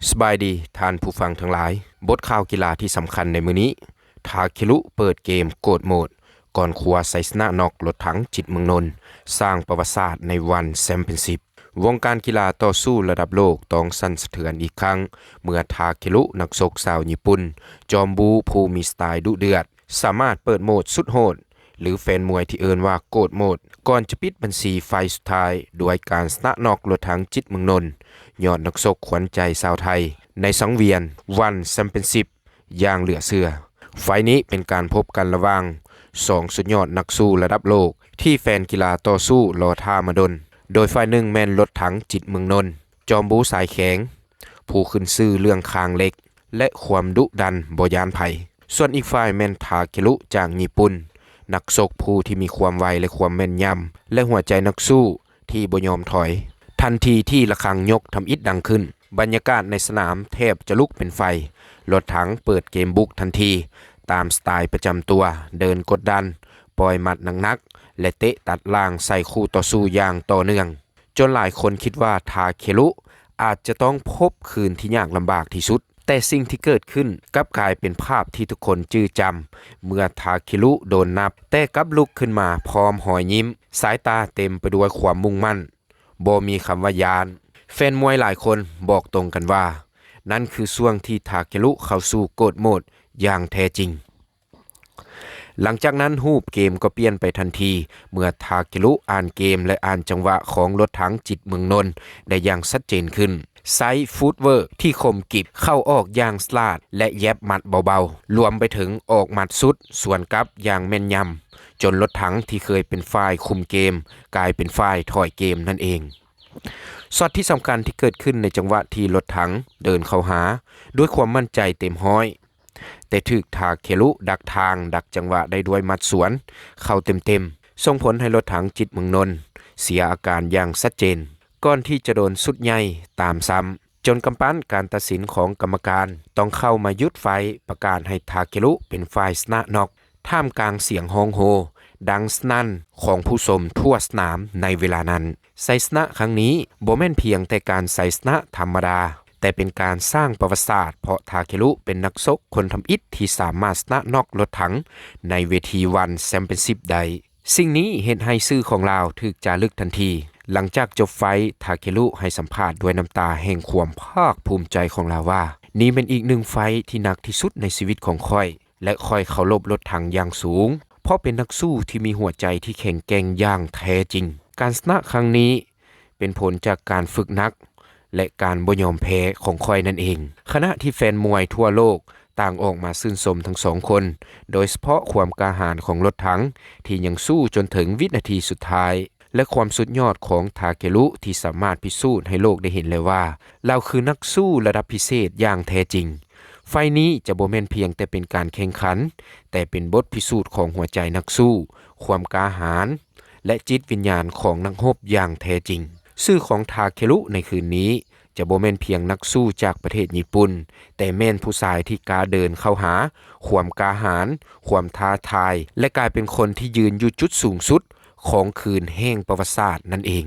ສະບາຍດີທ່ານຜູ້ຟັງທັງຫຼາຍ. ບົດຂ່າວກິລາທີ່ສຳຄັນໃນມື້ນີ້, ທາເຄລຸເປີດເກມໂກດໂໝດ ກ່ອນຄວ້າໄຊຊະນະນັອກລົດຖັງຈິດເມືອງນົນ, ສ້າງປະຫວັດສາດໃນວັນແຊມປຽນຊິບ. ວົງການກິລາຕໍ່ສູ້ລະດັບໂລກຕ້ອງສັ່ນສະເທືອນອີກຄັ້ງ ເມື່ອທາເຄລຸ ນັກຊົກຊາວຍີ່ປຸ່ນ ຈອມບູຜູ້ມີສະໄຕດຸເດືອດ ສາມາດເປີດໂໝດສຸດໂຫດ ຫຼື ແຟນມວຍທີ່ເອີ້ນວ່າໂກດໂໝດ ກ່ອນຈະປິດບັນຊີໄຟລ໌ສຸດທ້າຍ ດ້ວຍການຊະນະນັອກລົດຖັງຈິດເມືອງນົນ ຍອດນັກຊົກຂວັນໃຈຊາວໄທ ໃນສັງວຽນວັນແຊມປຽນຊິບ ຢ່າງເຫຼືອເຊື່ອ. ໄຟລ໌ນີ້ເປັນການພົບກັນລະຫວ່າງສອງສຸດຍອດນັກສູ້ລະດັບໂລກ ທີ່ແຟນກິລາຕໍ່ສູ້ລໍຖ້າມາດົນ, ໂດຍຝ່າຍໜຶ່ງແມ່ນລົດຖັງຈິດເມືອງນົນ ຈອມບູສາຍແຂງ ຜູ້ຂຶ້ນຊື່ເລື່ອງຄາງເຫຼັກ ແລະ ຄວາມດຸດັນບໍ່ຢ້ານໃຜ. ສ່ວນອີກຝ່າຍແມ່ນທາເຄລຸຈາກຍີ່ປຸ່ນ, ນັກຊົກຜູ້ທີ່ມີຄວາມໄວ ແລະ ຄວາມແມ່ນຍຳ ແລະ ຫົວໃຈນັກສູ້ທີ່ບໍ່ຍອມຖອຍ. ທັນທີທີ່ລະຄັງຍົກທຳອິດດັງຂຶ້ນ, ບັນຍາກາດໃນສະໜາມແທບຈະລຸກເປັນໄຟ. ລົດຖັງເປີດເກມບຸກທັນທີ, ຕາມສະໄຕປະຈຳຕົວ, ເດີນກົດດັນ, ປ່ອຍໝັດໜັກໆ ແລະ ເຕະຕັດລ່າງໃສ່ຄູ່ຕໍ່ສູ້ຢ່າງຕໍ່ເນື່ອງ. ຈົນຫຼາຍຄົນຄິດວ່າທາເຄລຸອາດຈະຕ້ອງພົບຄືນທີ່ຍາກລຳບາກທີ່ສຸດ, ແຕ່ສິ່ງທີ່ເກີດຂຶ້ນກັບກາຍເປັນພາບທີ່ທຸກຄົນຈື່ຈຳ ເມື່ອທາເຄລຸໂດນນັບ, ແຕ່ກັບລຸກຂຶ້ນມາພ້ອມຮອຍຍິ້ມ, ສາຍຕາເຕັມໄປດ້ວຍຄວາມມຸ່ງໝັ້ນ, ບໍ່ມີຄຳວ່າຢ້ານ. ແຟນມວຍຫຼາຍຄົນບອກຕົງກັນວ່າ ນັ້ນຄືຊ່ວງທີ່ທາເຄລຸເຂົ້າສູ່ໂກດໂໝດຢ່າງແທ້ຈິງ. ຫຼັງຈາກນັ້ນຮູບເກມກໍປ່ຽນໄປທັນທີ ເມື່ອທາເຄລຸອ່ານເກມ ແລະ ອ່ານຈັງຫວະຂອງລົດຖັງຈິດເມືອງນົນໄດ້ຢ່າງຊັດເຈນຂຶ້ນ. ໃຊ້ຟຸດເວີກທີ່ຄົມກິບ, ເຂົ້າອອກຢ່າງສະຫຼາດ ແລະ ແຢັບໝັດເບົາໆ, ລວມໄປເຖິງອອກໝັດຊຸດສວນກັບຢ່າງແມ່ນຍຳ, ຈົນລົດຖັງທີ່ເຄີຍເປັນຝ່າຍຄຸມເກມ ກາຍເປັນຝ່າຍຖອຍເກມນັ້ນເອງ. ຊັອດທີ່ສຳຄັນທີ່ເກີດຂຶ້ນໃນຈັງຫວະທີ່ລົດຖັງເດີນເຂົ້າຫາດ້ວຍຄວາມໝັ້ນໃຈເຕັມຮ້ອຍ, ແຕ່ຖືກທາເຄລຸດັກທາງ, ດັກຈັງຫວະໄດ້ດ້ວຍໝັດສວນເຂົ້າເຕັມໆ, ສົ່ງຜົນໃຫ້ລົດຖັງຈິດເມືອງນົນເສຍອາການຢ່າງຊັດເຈນ, ກ່ອນທີ່ຈະໂດນຊຸດໃຫຍ່ຕາມຊ້ຳ, ຈົນກຳປັ້ນການຕັດສິນຂອງກຳມະການຕ້ອງເຂົ້າມາຢຸດໄຟ, ປະກາດໃຫ້ທາເຄລຸເປັນຝ່າຍຊະນະນັອກ. ທ່າມກາງສຽງຮ້ອງໂຮດັງສະໜັ່ນຂອງຜູ້ຊົມທົ່ວສະໜາມໃນເວລານັ້ນ, ໄຊຊະນະຄັ້ງນີ້ບໍ່ແມ່ນພຽງແຕ່ການໄຊຊະນະທຳມະດາ, ແຕ່ເປັນການສ້າງປະຫວັດສາດ, ເພາະທາເຄລຸເປັນນັກຊົກຄົນທຳອິດທີ່ສາມາດຊະນະນັອກລົດຖັງໃນເວທີວັນແຊມປຽນຊິບໄດ້. ສິ່ງນີ້ເຮັດໃຫ້ຊື່ຂອງລາວຖືກຈາລຶກທັນທີ. ຫຼັງຈາກຈົບໄຟລ໌, ທາເຄລຸໃຫ້ສຳພາດດ້ວຍນ້ຳຕາແຫ່ງຄວາມພາກພູມໃຈຂອງລາວວ່າ, ນີ້ແມ່ນອີກໜຶ່ງໄຟລ໌ທີ່ໜັກທີ່ສຸດໃນຊີວິດຂອງຂ້ອຍ. ແລະ ຂ້ອຍເຄົາລົບລົດຖັງຢ່າງສູງ, ເພາະເປັນນັກສູ້ທີ່ມີຫົວໃຈທີ່ແຂງແກ່ງຢ່າງແທ້ຈິງ. ການຊະນະຄັ້ງນີ້ເປັນຜົນຈາກການຝຶກໜັກ ແລະ ການບໍ່ຍອມແພ້ຂອງຂ້ອຍນັ້ນເອງ. ຂະນະທີ່ແຟນມວຍທົ່ວໂລກຕ່າງອອກມາຊື່ນຊົມທັງສອງຄົນ, ໂດຍສະເພາະຄວາມກ້າຫານຂອງລົດຖັງທີ່ຍັງສູ້ຈົນເຖິງວິນາທີສຸດທ້າຍ. ແລະ ຄວາມສຸດຍອດຂອງທາເຄລຸທີ່ສາມາດພິສູດໃຫ້ໂລກໄດ້ເຫັນແລ້ວວ່າ ລາວຄືນັກສູ້ລະດັບພິເສດຢ່າງແທ້ຈິງ. ໄຟລ໌ນີ້ຈະບໍ່ແມ່ນພຽງແຕ່ເປັນການແຂ່ງຂັນ, ແຕ່ເປັນບົດພິສູດຂອງຫົວໃຈນັກສູ້, ຄວາມກ້າຫານ ແລະ ຈິດວິນຍານຂອງນັກຮົບຢ່າງແທ້ຈິງ. ຊື່ຂອງທາເຄລຸໃນຄືນນີ້ຈະບໍ່ແມ່ນພຽງນັກສູ້ຈາກປະເທດຍີ່ປຸ່ນ, ແຕ່ແມ່ນຜູ້ຊາຍທີ່ກ້າເດີນເຂົ້າຫາຄວາມກ້າຫານ, ຄວາມທ້າທາຍ ແລະ ກາຍເປັນຄົນທີ່ຢືນຢູ່ຈຸດສູງສຸດ ຂອງຄືນແຫ່ງປະຫວັດສາດນັ້ນເອງ.